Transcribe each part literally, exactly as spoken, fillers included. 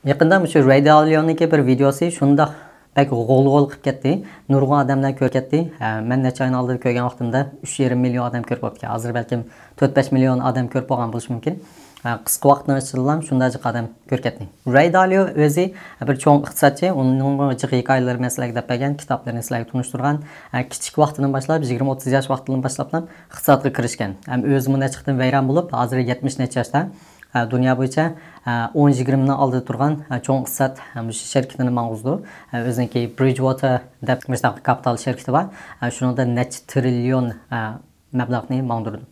يېقىندا مۇشۇ رەي دالىيونىڭكى بىر ۋىدېئوسى شۇنداق بەك غول-غول قىلىپ كەتتى. نۇرغۇن ئادەملەر كۆرۈپ كەتتى. ھە، مەن نەچچە ئاينىڭ ئالدىدا كۆرگەن ۋاقتىمدا ئۈچ يېرىم مىليون ئادەم كۆرۈپ بوپتىكەن. ھازىر بەلكىم تۆت بەش مىليون ئادەم كۆرۈپ بولغان بولۇشى مۇمكىن. ھە، قىسقا ۋاقىتنىڭ ئىچىدىلا شۇنداق جىق ئادەم كۆرۈپ كەتتى. رەي دالىيو ئۆزى بىر چوڭ ئىقتىسادچى، ئۇنىڭ جىق ھېكايىلىرى مەن سىلەرگە دەپ بەرگەن، كىتابلىرىنى سىلەرگە تونۇشتۇرغان. ھە، كىچىك ۋاقتىدىن باشلاپ، يىگىرمە ئوتتۇز ياش ۋاقتىدىن باشلاپلا ئىقتىسادقا كىرىشكەن. ھەم ئۆزىمۇ نەچچە قېتىم ۋەيران بولۇپ، ھازىر يەتمىش نەچچە ياشتا. ھە، دۇنيا بويىچە، ھە، ئون يىگىرمىنىڭ ئالدىدا تۇرغان، ھە، چوڭ ئىقتىساد، ھە، مۇشۇ شىركىتىنى ماڭغۇزىدۇ. ھە، ئۆزىنىڭكى بىرىجۋوتېر دەپ مۇشۇنداق كاپىتال شىركىتى بار. ھە، شۇنىڭدا نەچچە تىرىليون، ھە، مەبلەغنى ماڭدۇرىدۇ.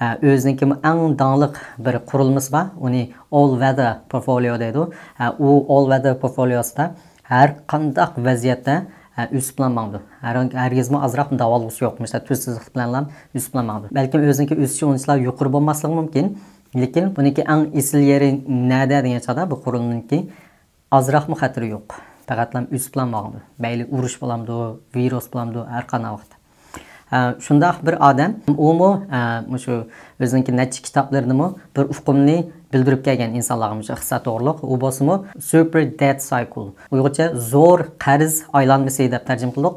ھە، ئۆزىنىڭكىمۇ ئەڭ داڭلىق بىر قۇرۇلمىسى بار. ئۇنى All Weather Portfolio دەيدۇ. ھە، ئۇ All Weather پورتفولىيوسىدا ھەر قانداق ۋەزىيەتتە، ھە، ئۆسۈپلا ماڭىدۇ. ھەر-، ھەرگىزمۇ ئازراق داۋالغۇسى يوق. مۇشۇنداق تۈز سىزىق بىلەنلا ئۆسۈپلا ماڭىدۇ. بەلكىم ئۆزىنىڭكى ئۆسۈشى ئۇنچىلا يۇقىرى بولماسلىقى مۇمكىن. لېكىن بۇنىڭكى ئەڭ ئېسىل يېرى نەدە دېگەن چاغدا بۇ قۇرۇلمىنىڭكى ئازراقمۇ خەتىرى يوق. پەقەتلا ئۆسۈپلا ماڭىدۇ. مەيلى ئۇرۇش بولامدۇ، ۋىرۇس بولامدۇ، ھەر قانداق ۋاقىتتا. ھە، شۇنداق بىر ئادەم، ئۇمۇ، ھە، مۇشۇ ئۆزىنىڭكى نەچچە كىتابلىرىنىمۇ بىر ئۇقۇمنى بىلدۈرۈپ كەلگەن ئىنسانلارغا مۇشۇ ئىقتىساد توغرۇلۇق. ئۇ بولسىمۇ Super Debt Cycle. ئۇيغۇرچە زور قەرز ئايلانمىسى دەپ تەرجىمە قىلدۇق.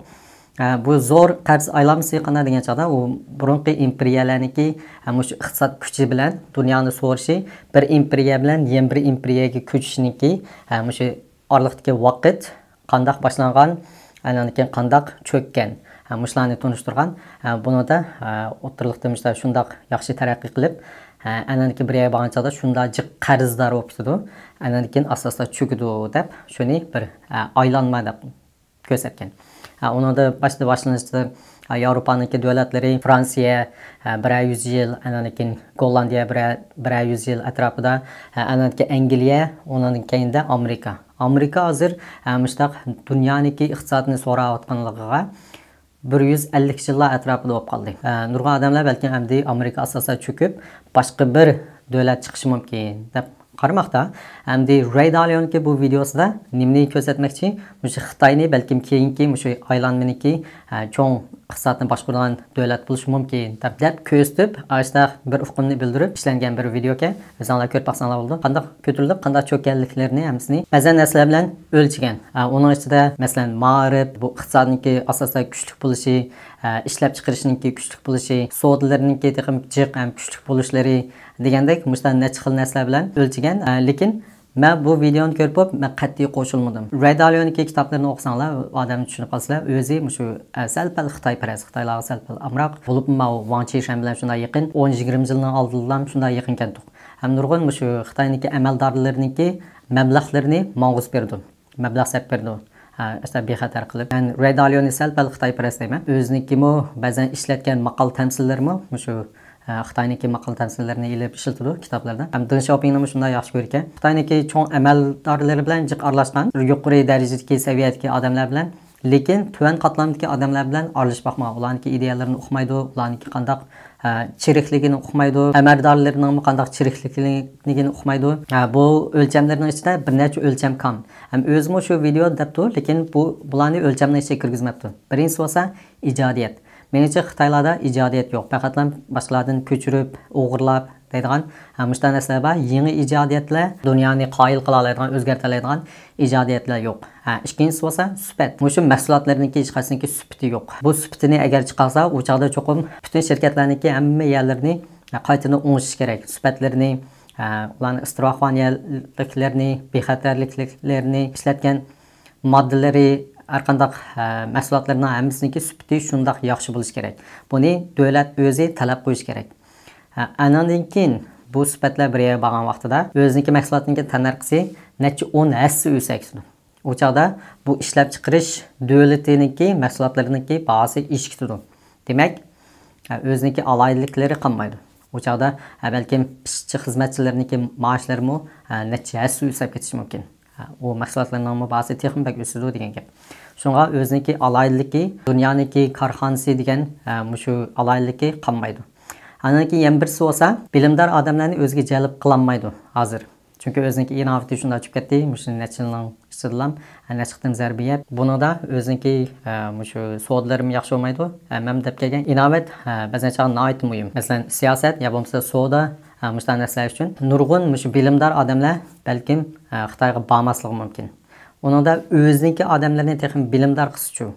ھە، بۇ زور قەرز ئايلانمىسى قانداق دېگەن چاغدا، ئۇ بۇرۇنقى ئىمپېرىيەلەرنىڭكى، ھە، مۇشۇ ئىقتىساد كۈچى بىلەن دۇنيانى سورىشى، بىر ئىمپېرىيە بىلەن يەنە بىر ئىمپېرىيەگە كۆچۈشنىڭكى، ھە، مۇشۇ ئارىلىقتىكى ۋاقىت قانداق باشلانغان، ئاندىن كېيىن قانداق چۆككەن، ھە، مۇشۇلارنى تونۇشتۇرغان. ھە، بۇنىڭدا، ھە، ئوتتۇرىلىقتا مۇشۇنداق، شۇنداق ياخشى تەرەققىي قىلىپ، ھە، ئاندىن كېيىن بىر يەرگە بارغان چاغدا شۇنداق جىق قەرزدار بولۇپ كېتىدۇ، ئاندىن كېيىن ئاستا-ئاستا چۆكىدۇ دەپ شۇنى بىر، ھە، ئايلانما دەپ كۆرسەتكەن. ھە، ئۇنىڭدا باشتا باشلىنىشتا، ھە، ياۋروپانىڭكى دۆلەتلىرى، فرانسىيە، ھە، بىرەر يۈز يىل، ئاندىن كېيىن گوللاندىيە بىرەر، بىرەر يۈز يىل ئەتراپىدا، ھە، ئاندىن كېيىن ئەنگلىيە، ئۇنىڭدىن كېيىندە ئامېرىكا. ئامېرىكا ھازىر، ھە، مۇشۇنداق دۇنيانىڭكى ئىقتىسادىنى سوراۋاتقانلىقىغا بىر يۈز ئەللىك يىللار ئەتراپىدا بولۇپ قالدى. ھە، نۇرغۇن ئادەملەر بەلكىم ئەمدى ئامېرىكا ئاساسا چۆكۈپ، باشقا بىر دۆلەت چىقىشى مۇمكىن دەپ قارىماقتا. ئەمدى رەي دالىيونكى بۇ ۋىدېئوسىدا نېمىنى كۆرسەتمەكچى؟ مۇشۇ خىتاينى بەلكىم كېيىنكى مۇشۇ ئايلانمىنىڭكى، ھە، چوڭ ئىقتىسادنى باشقۇرىدىغان دۆلەت بولۇشى مۇمكىن دەپ، دەپ كۆرسىتىپ، ئاشۇنداق بىر ئۇقۇمنى بىلدۈرۈپ ئىشلەنگەن بىر ۋىدېئوكەن. ئۆزۈڭلار كۆرۈپ باقساڭلار بولىدۇ. قانداق كۆتۈرۈلۈپ، قانداق چۆككەنلىكلىرىنى ھەممىسىنى بەزەن نەرسىلەر بىلەن ئۆلچىگەن. ئە، ئۇنىڭ ئىچىدە، مەسىلەن، مائارىپ، بۇ ئىقتىسادنىڭكى ئاساستا كۈچلۈك بولۇشى، ئە، ئىشلەپچىقىرىشنىڭكى كۈچلۈك بولۇشى، سودىلىرىنىڭكى تېخىمۇ جىق ھەم كۈچلۈك بولۇشلىرى دېگەندەك مۇشۇنداق نەچچە خىل نەرسىلەر بىلەن ئۆلچىگەن. ئە، لېكىن مەن بۇ ۋىدېئونى كۆرۈپ بولۇپ، مەن قەتئىي قوشۇلمىدىم. رەي دالىيونىڭكى كىتابلىرىنى ئوقۇساڭلار، ئادەمنى چۈشىنىپ قالىسىلەر. ئۆزى مۇشۇ، ئە، سەل پەل خىتايپەرەس، خىتايلارغا سەل پەل ئامراق. بولۇپمۇ ماۋۇ ۋاڭ چىشەن بىلەن شۇنداق يېقىن، ئون يىگىرمە يىلنىڭ ئالدىدىلا شۇنداق يېقىنكەنتۇق. ھەم نۇرغۇن مۇشۇ خىتاينىڭكى ئەمەلدارلىرىنىڭكى مەبلەغلىرىنى ماڭغۇزۇپ بېرىدۇ. مەبلەغ سەپ بېرىدۇ. ھە، ئىشتە بىخەتەر قىلىپ. مەن رەي دالىيونى سەل پەل خىتايپەرەس دەيمەن. ئۆزىنىڭكىمۇ بەزەن ئىشلەتكەن ماقال تەمسىللىرىمۇ مۇشۇ، ھە، خىتاينىڭكى ماقال تەمسىللىرىنى ئېلىپ ئىشلىتىدۇ كىتابلىرىدا. ھەم دېڭ شياۋپىڭنىمۇ شۇنداق ياخشى كۆرىدىكەن. خىتاينىڭكى چوڭ ئەمەلدارلىرى بىلەن جىق ئارىلاشقان، يۇقىرى دەرىجىدىكى سەۋىيەدىكى ئادەملەر بىلەن، لېكىن تۆۋەن قاتلامدىكى ئادەملەر بىلەن ئارىلىشىپ باقمىغان. ئۇلارنىڭكى ئىدىيەلىرىنى ئۇقمايدۇ، ئۇلارنىڭكى قانداق، ھە، چىرىكلىكىنى ئۇقمايدۇ، ئەمەلدارلىرىنىڭمۇ قانداق چىرىكلىكىنى ئۇقمايدۇ. ھە، بۇ ئۆلچەملەرنىڭ ئىچىدە بىر نەچچە ئۆلچەم كام. ھەم ئۆزىمۇ شۇ ۋىدېئو دەپتۇ، لېكىن بۇ، بۇلارنى ئۆلچەمنىڭ ئىچىگە كىرگۈزمەپتۇ. بىرىنچىسى بولسا ئىجادىيەت. مېنىڭچە خىتايلاردا ئىجادىيەت يوق. پەقەتلا باشقىلاردىن كۆچۈرۈپ، ئوغرىلاپ دەيدىغان، ھە، مۇشۇنداق نەرسىلەر بار. يېڭى ئىجادىيەتلەر، دۇنيانى قايىل قىلالايدىغان، ئۆزگەرتەلەيدىغان ئىجادىيەتلەر يوق. ھە، ئىككىنچىسى بولسا سۈپەت. مۇشۇ مەھسۇلاتلىرىنىڭكى ھېچقايسىنىڭكى سۈپىتى يوق. بۇ سۈپىتىنى ئەگەر چىقارسا، ئۇ چاغدا چوقۇم پۈتۈن شىركەتلەرنىڭكى ھەممە يەرلىرىنى، ھە، قايتىدىن ئوڭشىشى كېرەك. سۈپەتلىرىنى، ھە، ئۇلارنىڭ ئىستىراھەتخانىلىكلىرىنى، بىخەتەرلىكلىرىنى، ئىشلەتكەن ماددىلىرى، ھەرقانداق، ھە، مەھسۇلاتلىرىنىڭ ھەممىسىنىڭكى سۈپىتى شۇنداق ياخشى بولۇشى كېرەك. بۇنى دۆلەت ئۆزى تەلەپ قويۇشى كېرەك. ھە، ئاندىن كېيىن بۇ سۈپەتلەر بىر يەرگە بارغان ۋاقتىدا ئۆزىنىڭكى مەھسۇلاتىنىڭكى تەننەرخىسى نەچچە ئون ھەسسە ئۆسۈپ كېتىدۇ. ئۇ چاغدا بۇ ئىشلەپچىقىرىش دۆلىتىنىڭكى مەھسۇلاتلىرىنىڭكى باھاسى ئېشىپ كېتىدۇ. دېمەك، ئۆزىنىڭكى ئالاھىدىلىكلىرى قالمايدۇ. ئۇ چاغدا، ھە، بەلكىم ئىشچى-خىزمەتچىلىرىنىڭكى مائاشلىرىمۇ، ھە، نەچچە ھەسسە ئۆسۈپ كېتىشى مۇمكىن. ھە، ئۇ مەھسۇلاتلىرىنىڭمۇ باھاسى تېخىمۇ بەك ئۆسىدۇ دېگەن گەپ. شۇڭا ئۆزىنىڭكى ئالاھىدىلىكى، دۇنيانىڭكى كارخانىسى دېگەن، ھە، مۇشۇ ئالاھىدىلىكى قالمايدۇ. ئاندىن كېيىن يەنە بىرسى بولسا، بىلىمدار ئادەملەرنى ئۆزىگە جەلپ قىلالمايدۇ ھازىر. چۈنكى ئۆزىنىڭكى ئىناۋىتى شۇنداق چۈشۈپ كەتتى، مۇشۇ نەچچە يىلنىڭ ئىچىدىلا، ھە، نەچچە قېتىم زەربە يەپ. بۇنىڭدا ئۆزىنىڭكى، ھە، مۇشۇ سودىلىرىمۇ ياخشى بولمايدۇ. ھە، مەن دەپ كەلگەن ئىناۋەت، ھە، بەزەن چاغ ناھايىتى مۇھىم. مەسىلەن، سىياسەت يا بولمىسا سودا، ھە، مۇشۇنداق نەرسىلەر ئۈچۈن نۇرغۇن مۇشۇ بىلىمدار ئادەملەر بەلكىم، ھە، خىتايغا بارماسلىقى مۇمكىن. ئۇنىڭدا ئۆزىنىڭكى ئادەملىرىنى تېخىمۇ بىلىمدار قىلسىچۇ؟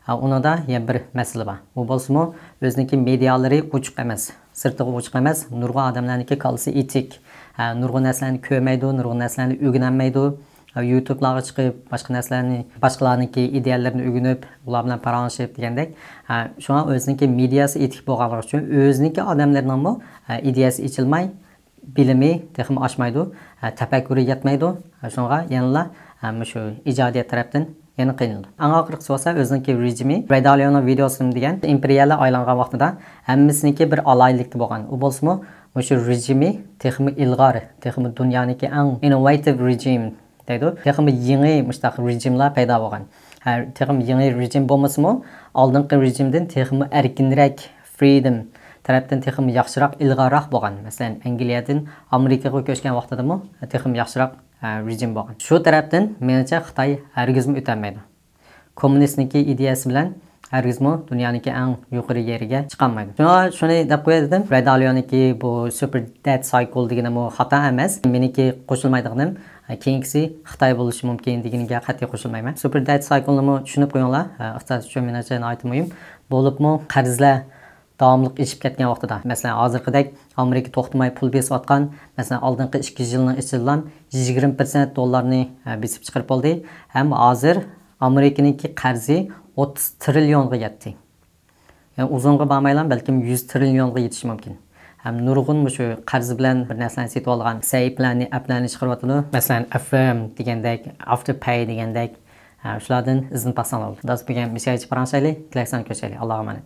ھە، ئۇنىڭدا يەنە بىر مەسىلە بار. ئۇ بولسىمۇ ئۆزىنىڭكى مېدىيالىرى ئوچۇق ئەمەس، سىرتىغا ئوچۇق ئەمەس. نۇرغۇن ئادەملەرنىڭكى كاللىسى ئېتىك. ھە، نۇرغۇن نەرسىلەرنى كۆرمەيدۇ، نۇرغۇن نەرسىلەرنى ئۆگىنەلمەيدۇ. يۇتۇبلارغا چىقىپ، باشقا نەرسىلەرنى، باشقىلارنىڭكى ئىدىيەلىرىنى ئۆگىنىپ، ئۇلار بىلەن پاراڭلىشىپ دېگەندەك. ھە، شۇڭا ئۆزىنىڭكى مېدىياسى ئېتىك بولغانلىقى ئۈچۈن ئۆزىنىڭكى ئادەملىرىنىڭمۇ، ھە، ئىدىيەسى ئېچىلماي، بىلىمى تېخىمۇ ئاشمايدۇ، ھە، تەپەككۇرى يەتمەيدۇ. ھە، شۇڭا يەنىلا، ھە، مۇشۇ ئىجادىيەت تەرەپتىن يەنە قىينىلىدۇ. ئەڭ ئاخىرقىسى بولسا ئۆزىنىڭكى رېجىمى. رەي دالىئونىڭ ۋىدېئوسىمۇ دېگەن ئىمپېرىيەلەر ئايلانغان ۋاقتىدا ھەممىسىنىڭكى بىر ئالاھىدىلىكى بولغان. ئۇ بولسىمۇ مۇشۇ رېجىمى تېخىمۇ ئىلغار، تېخىمۇ دۇنيانىڭكى ئەڭ ئىننوۋېتىپ رېجىم دەيدۇ. تېخىمۇ يېڭى مۇشۇنداق رېجىملار پەيدا بولغان. ھە، تېخىمۇ يېڭى رېجىم بولمىسىمۇ، ئالدىنقى رېجىمدىن تېخىمۇ ئەركىنرەك، فرىدوم تەرەپتىن تېخىمۇ ياخشىراق، ئىلغارراق بولغان. مەسىلەن، ئەنگلىيەدىن ئامېرىكىغا كۆچكەن ۋاقتىدىمۇ تېخىمۇ ياخشىراق، ھە، رېجىم بولغان. شۇ تەرەپتىن مېنىڭچە خىتاي ھەرگىزمۇ ئۆتەلمەيدۇ. كوممۇنىستنىڭكى ئىدىيەسى بىلەن ھەرگىزمۇ دۇنيانىڭكى ئەڭ يۇقىرى يېرىگە چىقالمايدۇ. شۇڭا شۇنى دەپ قوياي دېدىم، رەي دالىئونىڭكى بۇ سۇپېر دېت سايكل دېگىنىمۇ خاتا ئەمەس. مېنىڭكى قوشۇلمايدىغىنىم، كېيىنكىسى خىتاي بولۇشى مۇمكىن دېگىنىگە قەتئىي قوشۇلمايمەن. سۇپېر دېت سايكلنىمۇ چۈشىنىپ قويۇڭلار، ئىقتىساد ئۈچۈن مېنىڭچە ناھايىتى مۇھىم. بولۇپمۇ قەرزلەر داۋاملىق ئېشىپ كەتكەن ۋاقتىدا، مەسىلەن، ھازىرقىدەك ئامېرىكا توختىماي پۇل بېسىۋاتقان، مەسىلەن، ئالدىنقى ئىككى يىلنىڭ ئىچىدىلا يىگىرمە پىرسەنت دوللارنى، ئە، بېسىپ چىقىرىپ بولدى. ھەم ھازىر ئامېرىكىنىڭكى قەرزى ئوتتۇز تىرىليونغا يەتتى. يەنى ئۇزۇنغا بارمايلا، بەلكىم يۈز تىرىليونغا يېتىشى مۇمكىن. ھەم نۇرغۇن مۇشۇ قەرز بىلەن بىر نەرسىلەرنى سېتىۋالغان سەھىپىلەرنى، ئەپلەرنى چىقىرىۋاتىدۇ. مەسىلەن، ئەف ئېم دېگەندەك، ئافتېر پەي دېگەندەك، ھە، شۇلاردىن ئىزدىنىپ باقساڭلار بولىدۇ. داس بۈگۈن مىشەيچە پاراڭشايلى، كېلەكسان كۆرۈشەيلى. ئاللاغا ئامانەت.